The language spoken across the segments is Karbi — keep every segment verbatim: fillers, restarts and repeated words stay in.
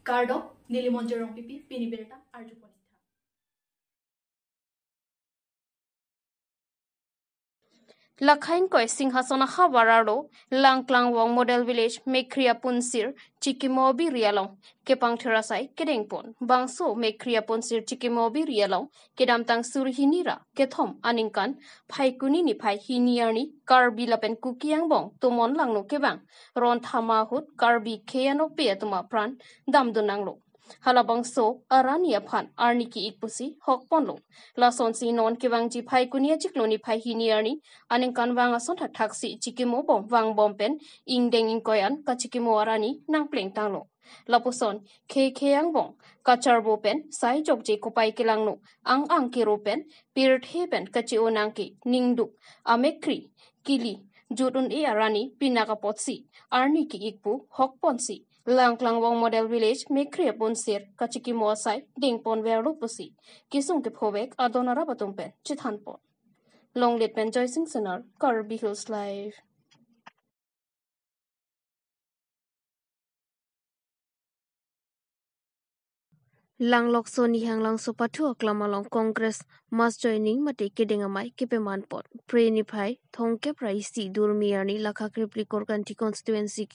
Kardom, neli Monjir Rongpipi, pini birta arjupon-ik tha. Lakha ingkoi Singhason ahavar arlo Langklangvong Model Village Mekhri apunsir Chikimo Biri along kepangthir asai kedengpon. Bangso Mekhri apunsir Chikimo Biri along kedamtang suri hini ra kethom aningkan Phaikuni niphai hini arni Karbi lapen Kuki angbong tomon langno kevang ron thama ahut Karbi khei anokpe atum apran damdun nanglo. Halabangso arani aphan arni ki-ik pusi hokponlo. Lasonsi non kevangji Phaikuni achiklo niphai hini arni aningkanvang ason thakthaksi chikimo bom vangbom pen ingdeng ingkoi an kachikimo arani nangplengtanglo. Lapuson khei khei angbong kacharbo pen sai jokje kopai kelangno, ang ang kero pen pirthe pen kache-o nangke ningduk amekhri kili jut un-e arani pinak apotsi arni ki-ik pu hokponsi Langklangvong Model Village Mekhri apunsir kachikimo asai dengponverlo pusi kesung kephovek adon arap atum pen chethanpon. Longlit pen Joysing Senar, Karbi Hills Live. Langlokso Nihanglangso pathu aklam along Congress mass joining mate kedeng amei kepemanpon. Phre niphai thomkep ra isi Durmi arni Lakha Krepli Korkanthi constituency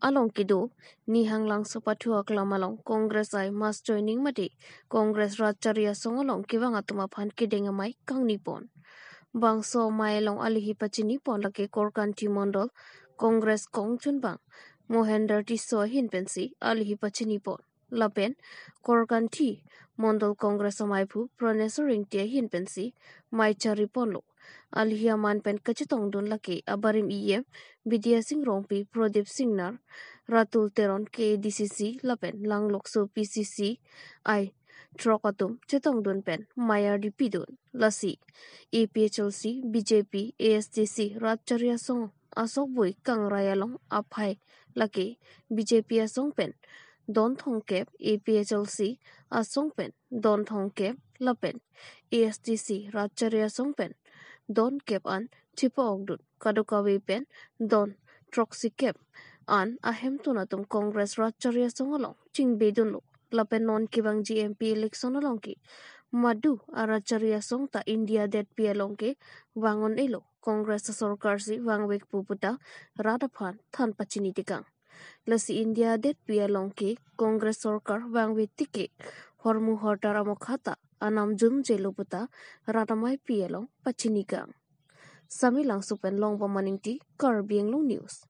along kedo Nihanglangso pathu aklam along Congress ai mass joining mate Congress Rat Chari Asong along kevang atum aphan kedeng amei kangnipon. Bangso amei along alihi pachinipon lake Korkanthi Mondol Congress kongchunbang Mohender Tisso ahin pensi alihi pachinipon. Lapen Korkanthi Mondol Congress amaiphu Praneswar Ingti ahin pensi mei chariponlo. Alihi aman pen kachetongdun lake abarim E M Bidya Sing Rongpi, Prodip Singnar, Ratul Teron K A D C C lapen Langlokso P C C I throk atum chetongdun pen mei ardi pidun. Lasi A P H L C, B J P, A S D C, Rat Chari Asong asokbui kangrai along aphai lake B J P asong pen don thomkep, A P H L C asong pen don thomkep lapen A S D C Rat Chari Asong pen don kep an chipa-okdun, kadokave pen don throksi kep an ahemtun atum Congress Rat Chari Asong along chingbedunlo. Lapen non kevangji M P election along ke madu a Rat Chari Asong ta India detpi along ke vang un-elo, Congress asorkar si vangvekpo puta rat aphan than pachini tekang. Lasi India detpi along ke Congress sorkar vangve tik ke hormu hortar amokha ta anam jumjelo puta rat ameipi along pachini kang. Samelangso pen Longbom Aningti, Karbi Anglong News.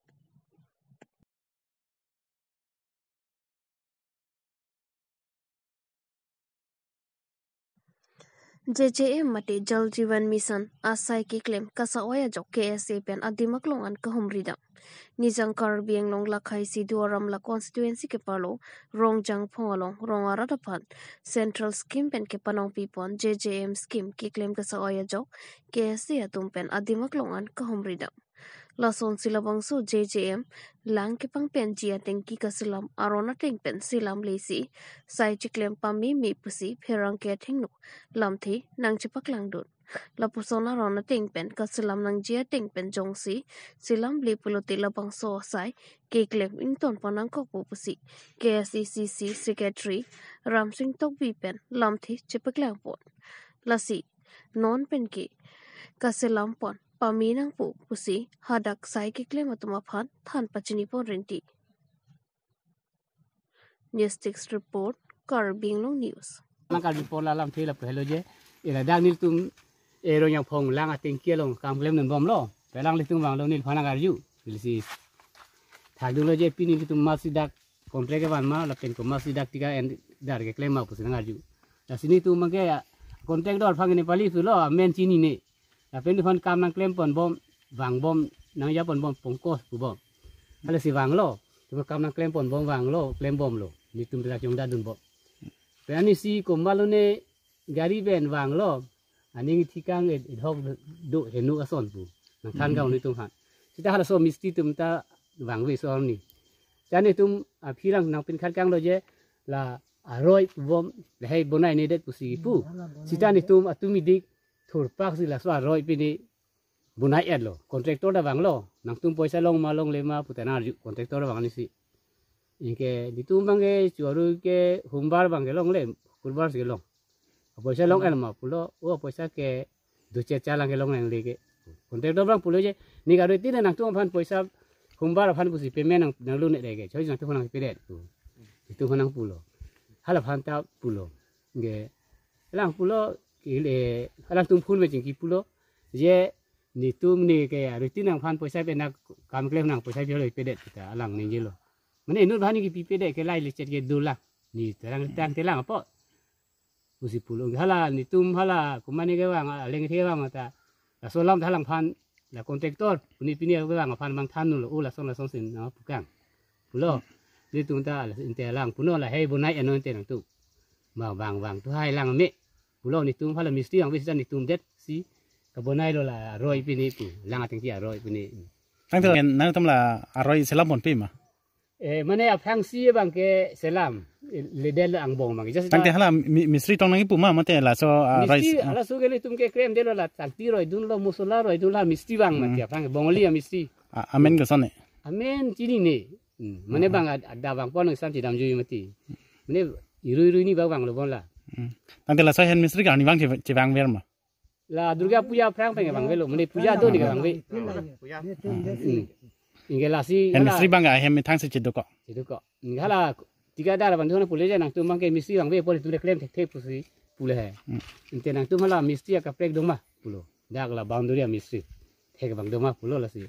J J M mate Jal Jeevan Mission asai keklem kasa-oi ajok K S A pen adim aklong an kahumri dam. Nijang Karbi Anglong Lakha isi Duar Amla constituency keparlo Rongjangphong along rong arat aphan central scheme pen kepanong pipon J J M scheme keklem kasa-oi ajok K S A atum pen adim aklong an kahumri dam. Lasonsi labangso J J M lang kepangpenji atengki kaselam aron ateng pen selamlesi sai chiklem pameme pusi pherangke athengno lamthe nangchepaklangdun. Lapuson aron ateng pen kaselam nangji ateng pen jongsi selamle pulote labangso asai keklem ingtonpon nangkokpo pusi K S A C C Secretary Ramsing Tokbi pen lamthe chepaklangpon. Lasi non pen ke kaselampon pame nangpo pusi hadak sai keklem atum aphan than pachinipon rinti. News Desk Report, Karbi Anglong News. Nang Karbi pola lamthe lapu helo je, ila dak nelitum e Rongjangphong lang atengki along kam klemdunbomlo, pen alanglitum vanglo neliphan nangarju, nelisi thakdunlo je pini nelitum masi dak contract kevan ma, lapen komatsi dak tika en dar keklem ma pusi nangarju. Lasi nelitum abangke contractor aphan ke Nepali pulo, amen chinine. Lapen neliphan kam nangklemponbom, vangbom, nangjaponbom, pongkos pubom. Lasi vanglo, itum kam nangklemponbom vanglo, klembomlo. Nelitum dak jongdadunbom. Pen anisi komatlo ne gari pen vanglo, aning thikang e-, edhok do henu ason pu. Nangthan kang nelitum aphan. Seta halaso mistri atum ta vangve so arni. Seta nelitum apherang nangpinkhat kanglo je la aroi pubom, lahei bonai nedet pusi pu. Seta nelitum atum idik thurpak si laso aroi pini bonai-etlo. Contractor ta vanglo. Nangtum poisa long ma longle ma puta nangarju contractor ta vang anisi. Anke netum abang ke chu arui ke Sombar abang ke longle, Sukurbar si kelong. Apoisa long el ma pulo, o apoisa ke duche chalang kelong nangle ke. Contractor abang pulo je, ne arui tin nangtum aphan poisa Sombar aphan pusi payment nang, nanglo ne de ke, choi nangtum aphan nangpedet pu. Netum aphan nangpulo. Hala aphan ta pulo. Anke alang pulo, ile, alangtum phone me chingki pulo. Je netum ne ke arui tin nangphan poisa pe nang kam klem nang poisa pe lo pedet kita alang ningjelo. Mane inut abang ne kipi pedet ke lai lechet ke dolang. Ne terang terang telang apo. Pusi pulo. Hala netum hala komatne kevang, aleng kevang ta. Laso alam ta alangphan la contractor, pini pini kevang aphan abang thanlo, o lason lason si nangpukang. Pulo. Netum ta la inte alang puno la hei bonai eno inte nangtum. Bang bang bang tu hai lang me. Pulo netum hala mistri vangve sita netum det si kabonailo la aroi pini pu. Lang atengsi aroi pini. Tangte nangtum la aroi selam ponpe ma? Eh, mane aphrangsi abang ke selam, eh, ledel angbong abang. Just Tangte la hala mi-, mistri tong nangkipu ma mate laso, ah, mistri, rice, ah. Halaso ke netum ke klemdetlo la tangti roidunlo, mosola roidunlo, mistri abang mati Hmm. aphrang ke Bongali amistri. Ah, amen koson ne? Amen chinine. Hmm. Mane Hmm. abang ad-, ada abang pon nang san chidam jui mati. Mane irui irui ni abang abang lo bon la. Hmm. Tangte laso hand mistri ke arni abang che-, chevangver ma? La Durga Puja aphrang pen kevangvelo, mane puja do ne kevangve. Puja. Hmm. Anke lasi Hand hala mistri abang ahem methang si chedokok. Chedokok. Anke hala thikadar abang dona pule je nangtum abang ke mistri vangve pule tum klem thekthe pusi pule he. Hmm. Ante nangtum hala mistri akaprek do ma pulo. Dak la boundary amistri. Thek abang do ma pulo lasi.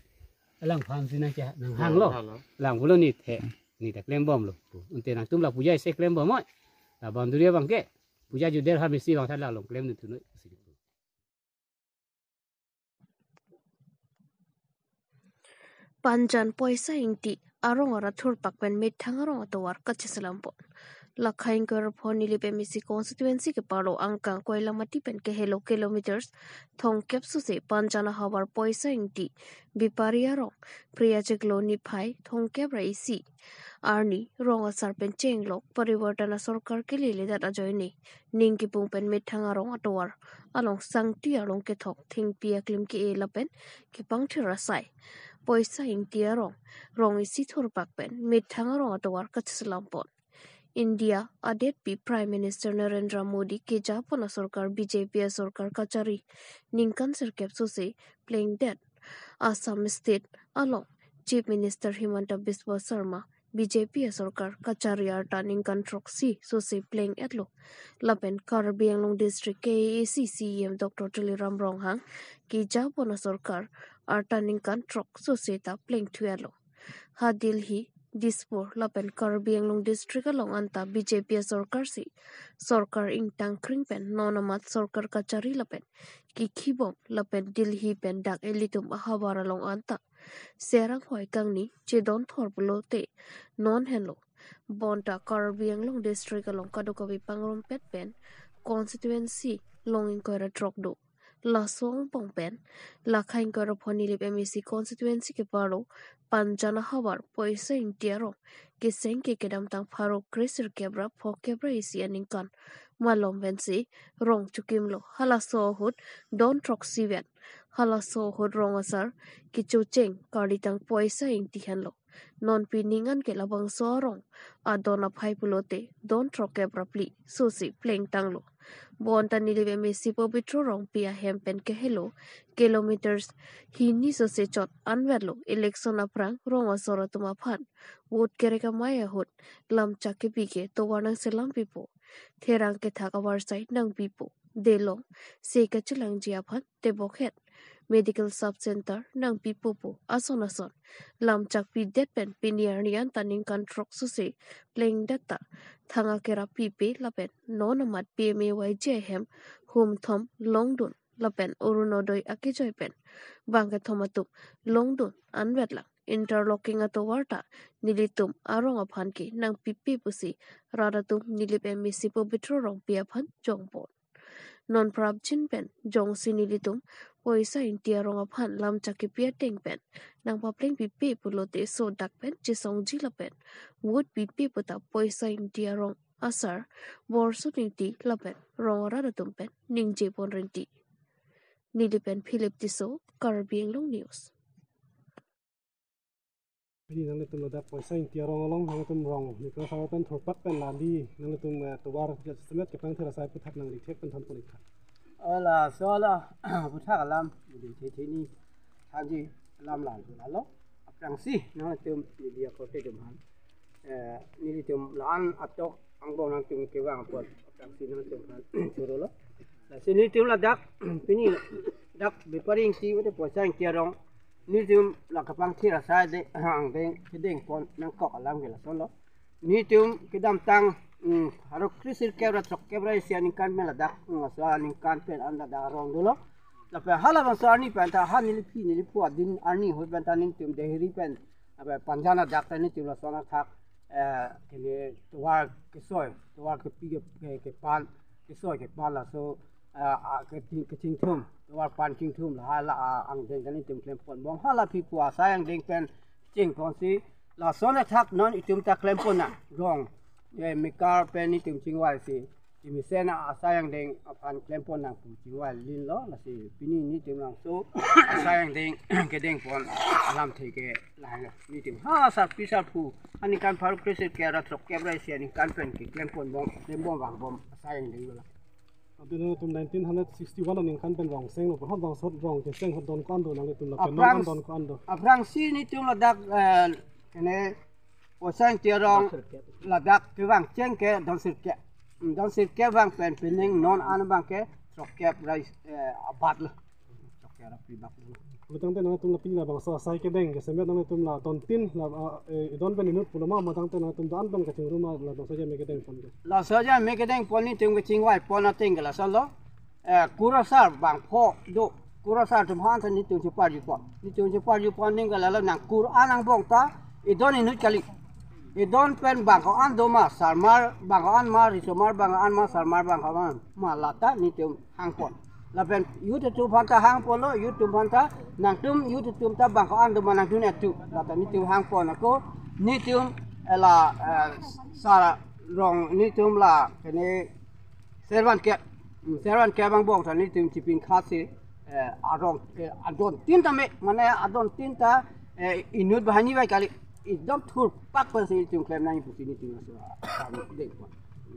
Alangphan si nang cha, nanghanglo. Hanglo. Lang pulo ne the. Ne ta klembomlo. Ante nangtum la puja isi klembom oi. La boundary abang ke. Puja judel ha mistri abang ta la long klemdun thu noi. Panjan Poisa Ingti arong arat thurpak pen methang arong atovar kacheselam pon. Lakha ingkoi ra pho Nilip M A C constituency keparlo angkang Koilamati pen kehelo kilometers thomkep sose Panjan ahavar Poisa Ingti Bipari arong Phre achiklo niphai thomkep ra isi arni rong asar pen chenglok Parivartan asorkar keleledet ajoine ning kipung pen methang arong atovar along sangti arlong kethok thengpi aklim ke-e lapen kepangthir asai Poisa Ingti arong rong isi thurpak pen methang arong atovar kacheselam pon. India adetpi Prime Minister Narendra Modi kejapon asorkar B J P asorkar kachari ningkan sirkep sose plengdet Assam State along Chief Minister Himanta Biswa Sarma B J P asorkar kachari arta ningkan throksi sose pleng-etlo. Lapen Karbi Anglong District K A A C C E M Doctor Tuliram Ronghang kejapon asorkar arta ningkan throk sose ta plengthu-etlo. Ha Delhi, Dispur lapen Karbi Anglong District along anta B J P asorkar si sorkar ingtang kring pen non amat sorkar kachari lapen kikhibom lapen Delhi pen dak elitum ahavar along anta serang hoi kangni chedon thor pulote non henlo. Bonta Karbi Anglong District along kadokave pangrumpet pen constituency long ingkoi ra throk do. Laso angbong pen Lakha ingkoi ra pho Nilip M A C constituency keparlo Panjan ahavar Poisa Ingti arong keseng ke kedamtang pharo kre sirkep ra phokep ra isi aningkan malom pensi rong chokimlo. Halaso ahut don throksi vet. Halaso ahut rong asar kechocheng karlitang Poisa Ingti henlo. Non pining an ke labangso arong adon aphai pulote don throkkep ra phli sose plengtanglo. Bonta Nilip M A C Pobitro Rongpi ahem pen kehelo kilometers hini sose chot anvetlo election aphrang rong asor atum aphan vote kerek amei ahut lamchak kepi ke tovar nangselam pipo. Therang kethak avarsai nangpipo. Delong se kachelangji aphan tebokhet medical sub center nangpipo pu ason ason lamchak pidet pen pini arni anta ningkan throk sose plengdet ta thang akera pipe lapen non amat P M A Y G ahem hum thom longdun lapen Orunodoi akejoi pen bang kethom atum longdun anvetlang interlocking atovar ta nelitum arong aphan ke nangpipe pusi rat atum Nilip M A C Pobitro Rongpi aphan jongpon. Non prapjin pen jongsi nelitum Poisa Ingti arong aphan lamchak kepi ateng pen nangpapleng pipe pulote sodak pen chesongji lapen vote pipe puta Poisa Ingti arong asar Borson Ingti lapen rong arat atum pen ningje pon rinti. Nilip pen Philip Tisso, Karbi Anglong News. Pini nanglitum ladak Poisa Ingti arong along nanglitum rong Mekar Sar pen thurpak pen lali nanglitum, eh, tovar jasemet kepangthir asai aphuthak nangri thek pen than pon ik tha. Ola, so la, aphuthak alam, di the the ni, thanji alam la, lalo. Aphrangsi nanglitum, di dia korte jumhan. Eh, nelitum la-an atok angbong nangtum kevang apot, aphrangsi nangtum aphan choro lo. Lasi nelitum ladak, pini dak Bepari Ingti, wate Poisa Ingti arong. Nelitum la kepangthir asai de, angdeng, kedeng pon nangkok alam ke lason lo. Nelitum kedamtang, mm, pharo kre sirkep ra throkkep ra isi aningkan pen ladak, mm, laso aningkan pen an ladak arong dolo. Lapen halabangso arni pen ta ha neli phi neli phu adin arni ahut pen ta nelitum Dehri pen, apa, Panjan adak ta nelitum lason athak, eh, kene tovar kesoi, tovar kepi ke, ke, kepan, kesoi kepan laso, eh, a, ke, kechingthum, tovar pan chingthum la hala, a, angdeng ta nelitum klem pon bom, hala phi pu asai angdeng pen cheng ponsi lason athak non itum ta klem pon nang rong, eh, Mekar pen itum chingvai si, emesen asai angdeng aphan klem pon nang pu chingvai lin lo, lasi pini nelitum langso asai angdeng kedeng pon alamthe ke lahai lo. Nelitum ha sarpi sarpo aningkan pharo kre sirkep ra throkkep ra isi aningkan pen keklem pon bom, klem bom vang bom asai angdeng lo. Ante nangtum nineteen hundred sixty-one aningkan pen rong seng lo, pura bangso rong keseng ahut don ko-an do nanglitum lapen non aphrang, an don ko-an do? Aphrangsi nelitum ladak, eh, kene Poisa Ingti arong ladak kevang cheng ke don sirkep. Hmm, don sirkep vang pen pining non an abang ke throkkep ra, eh, abat lo. Throkkep ra phli bak lo. Matang te nangtum la pini labangso asai kedeng jasemet nangtum la don tin la, ah, eh, idon pen inut pulo ma, matang te nangtum do-an pen kachingrum ma labangso ajai me kedeng pon ke? Laso ajai me kedeng pon nelitum kechingvai pon ateng ke lason lo. Eh, kurasar bangpho do. Kurasar atum aphan ta nelitum cheparju pon. Nelitum cheparju pon ning ke lalo nang kur an angbong ta idon inut kali. Idon pen bang ko-an do ma, sarmar bang ko-an ma, risomar bang ko-an ma, sarmar bang ko-an ma, lata nelitum hang pon. Lapen youth atum aphan ta hang pon lo, youth atum aphan ta, nangtum youth atum ta bang ko-an do ma nangtum atu, lata nelitum hang pon ako, nelitum, eh, la, eh, sar rong nelitum la, kene servan ke, mm, servan ke angbong ta nelitum chipin khat si, eh, arong, eh, adon tin ta me, mane adon tin ta, eh, inut banghini bai kali, idom thurpak pen si nelitum klem nang pusi nelitum laso, ah, deng pon.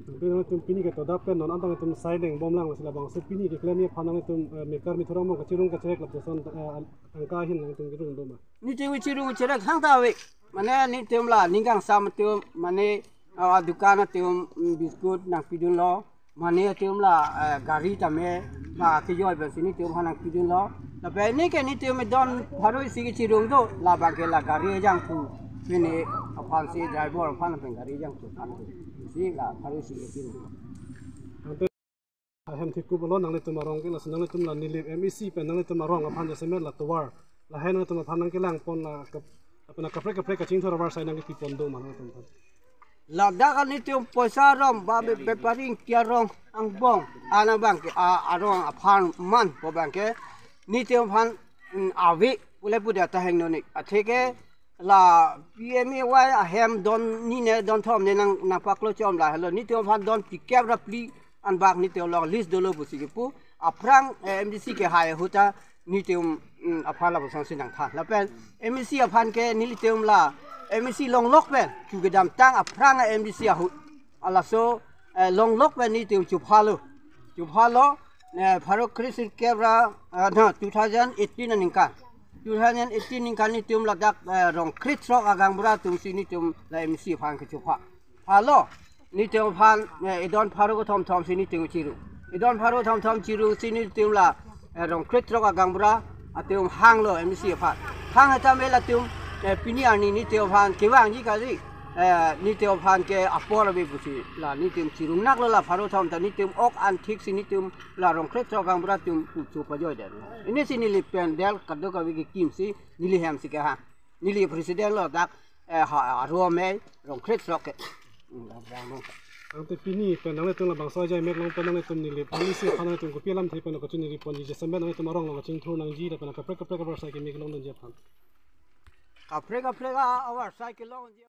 Ante nangtum pini ke todak pen non an ta nangtum sai deng bom lang, lasi labangso pini keklem aphan nangtum, eh, Mekar methur angbong kachirung kacherek lapuson, eh, tangka ahin nangtum kirung do ma? Nelitum chirung cherek hang ta ave. Mane nelitum la ning kangsam atum, mane, ah, dukan atum, mm, biscuit nangpidun lo. Mane atum la, eh, gari tame, ma kejoi pensi nelitum aphan nangpidun lo. Lapen neke nelitum idon pharo isi kechirung do, labang ke la gari ejangthu. Pini aphan si driver aphan pen gari ejangthu aphan si la pharo isi kechirung do. Ahem thikup along nanglitum arong ke, laso nanglitum la Nilip M A C pen nanglitum arong aphan jasemet la tovar, lahai nanglitum aphan nangkelang pon la kap-, apna kaprek kaprek kachingthur avarsai nangkepi pon do ma nanglitum aphan? Ladak nelitum Poisa arong ba be, Bepari Ingti arong angbong, ana abang ke, a, arong apharman pu abang ke nelitum aphan, mm, ave pule pu data heng noni. Atheke la P M A Y ahem don hini ne don thom ne nang, nangpaklo chom lahelo. Nelitum aphan don phlikep ra phli an bak nelitum along list dolo pusi kepu. Aphrang, eh, M D C kehai ahut ta nelitum, mm, aphan lapuson si nangthan. Lapen M D C aphan ke nelitum la M D C longlok pen chu kedamtang aphrang M D C ahut. Halaso, eh, longlok pen nelitum chupha lo. Chupha lo, eh, pharo kre sirkep ra, eh, na, two thousand eighteen aningkan. Two thousand eighteen ningkan nelitum ladak, eh, rong kre throk agaonbura atum si nelitum la M D C aphan kechupha. Phalo, nelitum aphan, eh, idon pharo kethom thom si nelitum chirung. Idon pharo thom thom chirung si nelitum la, eh, rong kre throk agaonbura atum hang lo M D C aphan. Hang tame latum, eh, pini arni nelitum aphan kevangji kali, eh, nelitum aphan ke apor ave pusi la nelitum chirung nak lo la pharo thom ta nelitum ok an thik si nelitum la rong kre throk agaonbura atum uchu pajoi det. Pini si neli pen del kadokave kekim si neli hem si kehang. Neli president lo dak, eh, ha, aro me rong kre throk ke. Hmm, rong, rong, rong. Ante pini pen nanglitum labangso ajai mek long pen nanglitum Nilip M A C aphan nanglitum kopi alamthe pen kachiniri ponji jasemet nanglitum arong along kachingthur nangji lapen kaprek kaprek avarsai keme kelongdunji aphan? Kaprek kaprek a, avarsai kelongji.